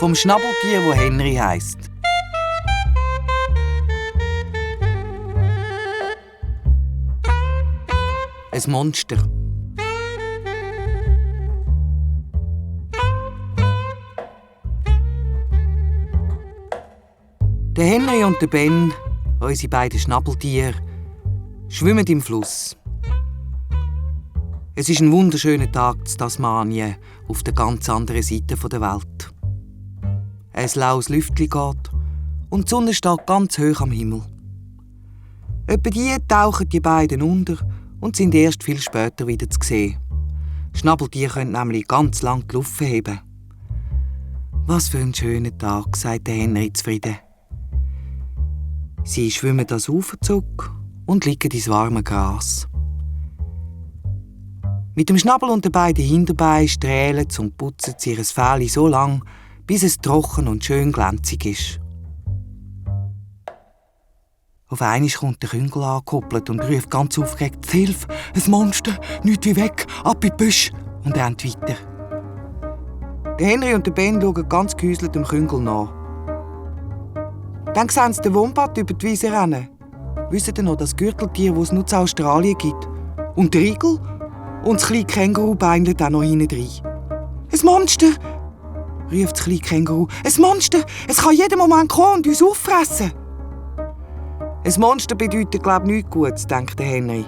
vom Schnabeltier, wo Henry heisst. Ein Monster. Der Henry und der Ben, unsere beiden Schnabeltiere, schwimmen im Fluss. Es ist ein wunderschöner Tag in Tasmanien, auf der ganz anderen Seite der Welt. Ein laues Lüftchen geht und die Sonne steht ganz hoch am Himmel. Etwa die tauchen die beiden unter und sind erst viel später wieder zu sehen. Schnabeltiere können nämlich ganz lang die Luft heben. «Was für ein schöner Tag», sagt Henry zufrieden. Sie schwimmen das Ufer zurück und liegen ins warme Gras. Mit dem Schnabel und den beiden Hinterbeinen strählen und putzen sie ihr Fell so lang, bis es trocken und schön glänzig ist. Auf einmal kommt der Küngel angekoppelt und ruft ganz aufgeregt: «Hilfe! Ein Monster! Nicht wie weg! Ab in die Büsche!» und rennt weiter. Der Henry und der Ben schauen ganz gehäuselt dem Küngel nach. Dann sehen sie den Wombat über die Wiese rennen. Wissen Sie noch, das Gürteltier, das es nur in Australien gibt? Und der Igel? Und das kleine Känguru beinelt auch noch hinten rein. «Ein Monster!» ruft das kleine Känguru. «Ein Monster! Es kann jeden Moment kommen und uns auffressen!» «Ein Monster bedeutet, glaube ich, nichts Gutes», denkt Henry.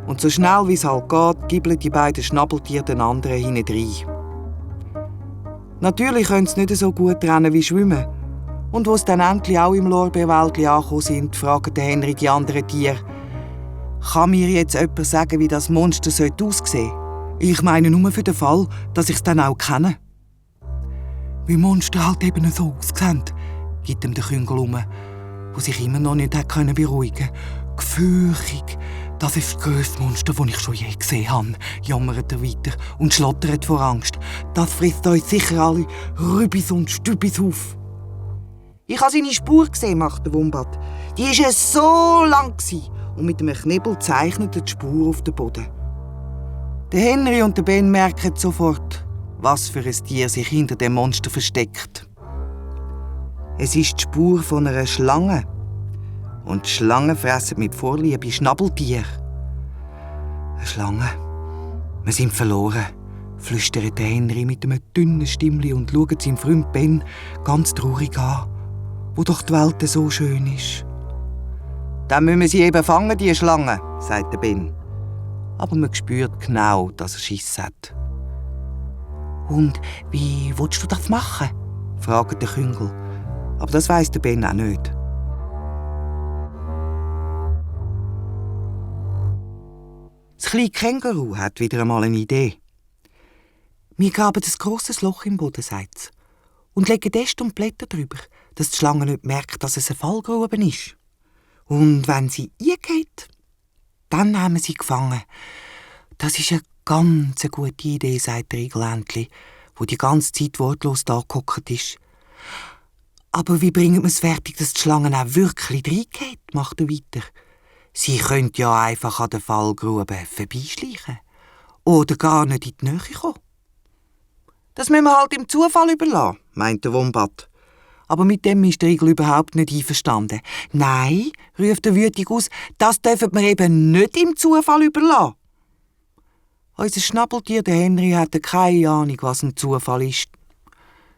Und so schnell wie es halt geht, gibbeln die beiden Schnabeltiere den anderen hinten rein. Natürlich können sie nicht so gut rennen wie schwimmen. Und wo sie dann endlich auch im Lorbeerwäldchen angekommen sind, fragt Henry die anderen Tiere: «Kann mir jetzt jemand sagen, wie das Monster aussehen sollte? Ich meine nur für den Fall, dass ich es dann auch kenne.» «Wie Monster halt eben so aussehen», gibt ihm der Küngel um, der sich immer noch nicht beruhigen konnte. «Gefürchtig, das ist das grösste Monster, das ich schon je gesehen habe», jammert er weiter und schlottert vor Angst. «Das frisst uns sicher alle Rübis und Stübis auf.» «Ich habe seine Spur gesehen», macht der Wombat. «Die war ja so lang und mit einem Knebel zeichnet er die Spur auf den Boden.» Der Henry und der Ben merken sofort, was für ein Tier sich hinter dem Monster versteckt. Es ist die Spur von einer Schlange. Und die Schlangen fressen mit Vorliebe Schnabeltiere. «Eine Schlange. Wir sind verloren», flüstert Henry mit einem dünnen Stimmli und schaut seinen Freund Ben ganz traurig an, wo doch die Welt so schön ist. «Dann müssen wir sie eben fangen, die Schlange», sagt der Ben. Aber man spürt genau, dass er Schiss hat. «Und wie willst du das machen?» fragt der Küngel. Aber das weiss der Ben auch nicht. Das kleine Känguru hat wieder einmal eine Idee. «Wir graben ein grosses Loch im Boden», sagt es, «und legen Äste und Blätter drüber, dass die Schlange nicht merkt, dass es eine Fallgrube ist. Und wenn sie eingeht, dann haben wir sie gefangen.» «Das ist eine ganz gute Idee», sagt der Igel endlich, wo die ganze Zeit wortlos da gehockt ist. «Aber wie bringen wir es fertig, dass die Schlange auch wirklich reingeht?» macht er weiter. «Sie könnte ja einfach an der Fallgrube vorbeischleichen. Oder gar nicht in die Nähe kommen.» «Das müssen wir halt im Zufall überlassen», meint der Wombat. Aber mit dem ist der Igel überhaupt nicht einverstanden. «Nein», ruft er wütig aus, «das dürfen wir eben nicht im Zufall überlassen.» Unser Schnabeltier, der Henry, hat keine Ahnung, was ein Zufall ist.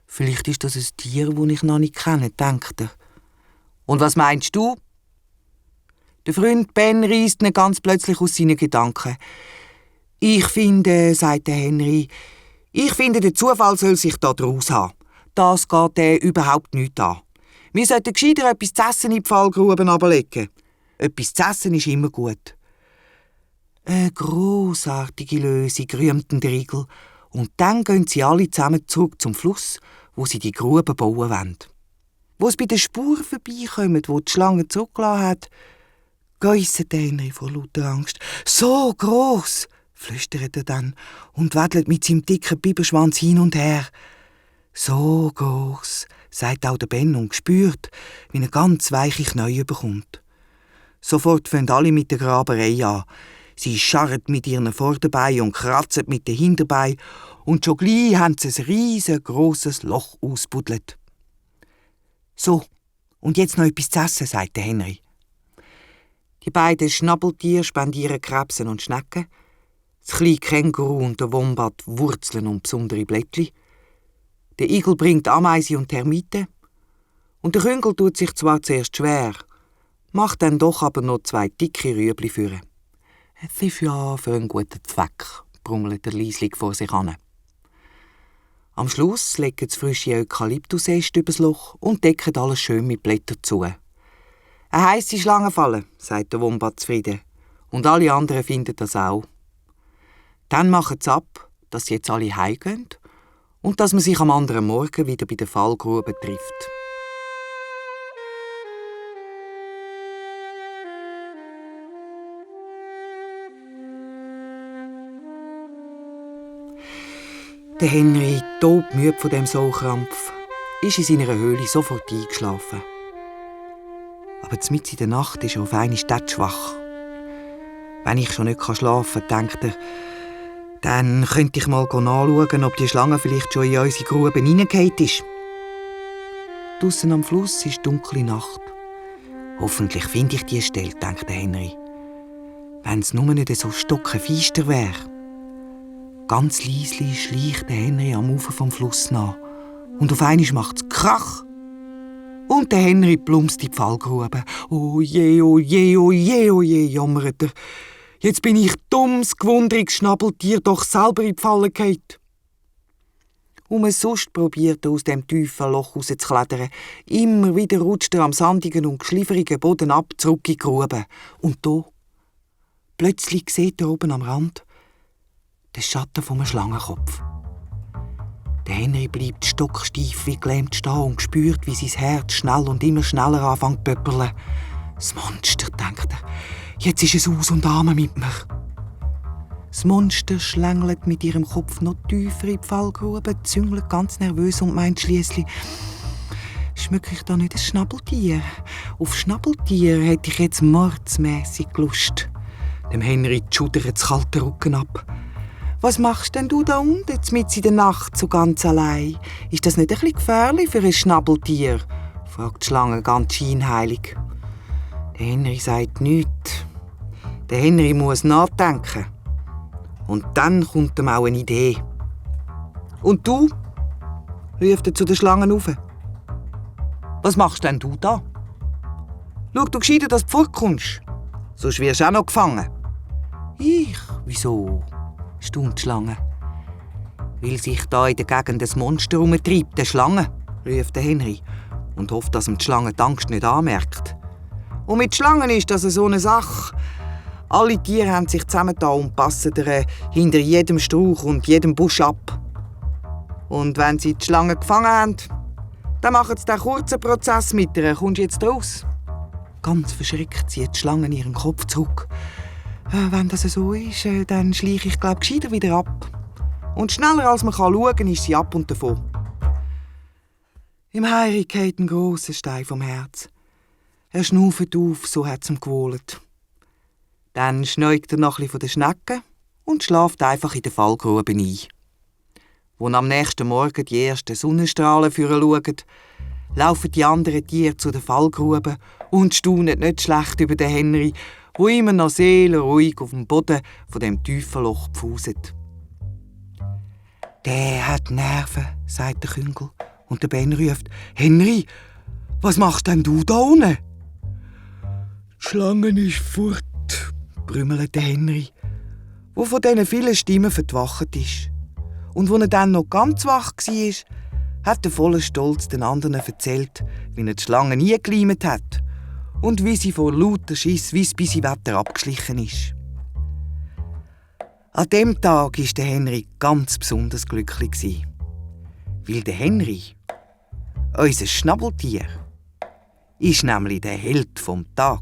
«Vielleicht ist das ein Tier, das ich noch nicht kenne», denkt er. «Und was meinst du?» Der Freund Ben reisst ihn ganz plötzlich aus seinen Gedanken. «Ich finde», sagt der Henry, «ich finde, der Zufall soll sich da draus haben. Das geht überhaupt nicht an. Wir sollten gescheiter etwas zu essen in die Fallgruben runterlegen. Etwas zu essen ist immer gut.» «Eine grossartige Lösung», rühmt der Igel. Und dann gehen sie alle zusammen zurück zum Fluss, wo sie die Grube bauen wollen. Wo sie bei den Spuren vorbeikommen, wo die Schlange zurückgelassen hat, geisset Henry vor lauter Angst. «So gross!» flüstert er dann und wedelt mit seinem dicken Biberschwanz hin und her. «So gross», sagt auch der Ben und spürt, wie er ganz weiche Knie bekommt. Sofort fangen alle mit der Graberei an. Sie scharren mit ihren Vorderbeinen und kratzen mit den Hinterbeinen und schon gleich haben sie ein riesengroßes Loch ausbuddelt. «So, und jetzt noch etwas zu essen», sagt Henry. Die beiden Schnabeltiere spendieren Krebsen und Schnecken, das kleine Känguru und der Wombat Wurzeln und besondere Blättchen. Der Igel bringt Ameisen und Termiten. Und der Küngel tut sich zwar zuerst schwer, macht dann doch aber noch 2 dicke Rüebli führen. «Es ist ja für einen guten Zweck», brummelt der Liesling vor sich hin. Am Schluss legen sie frische Eukalyptusäste übers Loch und decken alles schön mit Blättern zu. «Eine heisse Schlangenfalle», sagt der Wombat zufrieden. Und alle anderen finden das auch. Dann machen sie ab, dass sie jetzt alle heimgehen und dass man sich am anderen Morgen wieder bei der Fallgrube trifft. Der Henry, todmüde von dem Saukrampf, ist in seiner Höhle sofort eingeschlafen. Aber mitten in der Nacht ist er auf einmal schwach. Wenn ich schon nicht schlafen kann, denkt er, dann könnte ich mal nachschauen, ob die Schlange vielleicht schon in unsere Grube hineingefallen ist. Draussen am Fluss ist dunkle Nacht. Hoffentlich finde ich die Stelle, denkt der Henry. Wenn es nur nicht so stockefeister wäre. Ganz leise schleicht der Henry am Ufer vom Fluss nach. Und auf einmal macht es Krach. Und der Henry plumpst in die Fallgrube. «Oh je, oh je, oh je, oh je», jammert er. «Jetzt bin ich dummes, gewundriges Schnabeltier doch selber in die Falle gefallen.» Umsonst probiert er aus dem tiefen Loch rauszuklettern. Immer wieder rutscht er am sandigen und schlifferigen Boden ab, zurück in die Grube. Und da, plötzlich sieht er oben am Rand den Schatten vom Schlangenkopf. Der Henry bleibt stocksteif wie gelähmt stehen und spürt, wie sein Herz schnell und immer schneller anfängt zu pöppeln. «Das Monster», denkt er, «jetzt ist es aus und an mit mir.» Das Monster schlängelt mit ihrem Kopf noch tiefer in die Fallgrube, züngelt ganz nervös und meint schliesslich: «Schmecke ich da nicht ein Schnabeltier? Auf Schnabeltier hätte ich jetzt mordsmässig Lust.» Dem Henry schudert das kalte Rücken ab. «Was machst denn du da unten, mitten in der Nacht, so ganz allein? Ist das nicht ein bisschen gefährlich für ein Schnabeltier?» fragt die Schlange ganz scheinheilig. Der Henry sagt nichts. Der Henry muss nachdenken. Und dann kommt ihm auch eine Idee. «Und du?» ruft er zu der Schlange rauf. «Was machst denn du da? Schau du gescheiter, dass du fortkommst, sonst wirst du auch noch gefangen.» «Ich? Wieso?» staunt die Schlange. «Weil sich da in der Gegend ein Monster herumtreibt, eine Schlange», ruft der Henry und hofft, dass ihm die Schlange die Angst nicht anmerkt. Und mit Schlangen ist das so eine Sache. Alle Tiere haben sich zusammengetan und passen ihr hinter jedem Strauch und jedem Busch ab. Und wenn sie die Schlange gefangen haben, dann machen sie den kurzen Prozess mit ihr. Kommst du jetzt raus? Ganz verschreckt zieht die Schlange ihren Kopf zurück. Wenn das so ist, dann schleiche ich gescheiter wieder ab. Und schneller als man schauen kann, ist sie ab und davon. Im Henry geht ein grosser Stein vom Herz. Er schnauft auf, so hat es ihm gewohlt. Dann schneugt er noch ein bisschen von den Schnecken und schläft einfach in der Fallgrube ein. Als am nächsten Morgen die ersten Sonnenstrahlen schauen, laufen die anderen Tiere zu der Fallgrube und staunen nicht schlecht über den Henry, der immer noch seelenruhig auf dem Boden von dem tiefen Loch pfuset. «Der hat Nerven», sagt der Küngel. Und der Ben ruft: «Henry, was machst denn du da unten?» «Die Schlange ist fort», brümmelt der Henry, der von diesen vielen Stimmen verwacht ist. Und als er dann noch ganz wach war, hat er voller Stolz den anderen erzählt, wie er die Schlange nie geleimt hat und wie sie vor lauter Schiss wie das Bisiwetter abgeschlichen ist. An dem Tag war der Henry ganz besonders glücklich, weil der Henry, unser Schnabeltier, ist nämlich der Held vom Tag.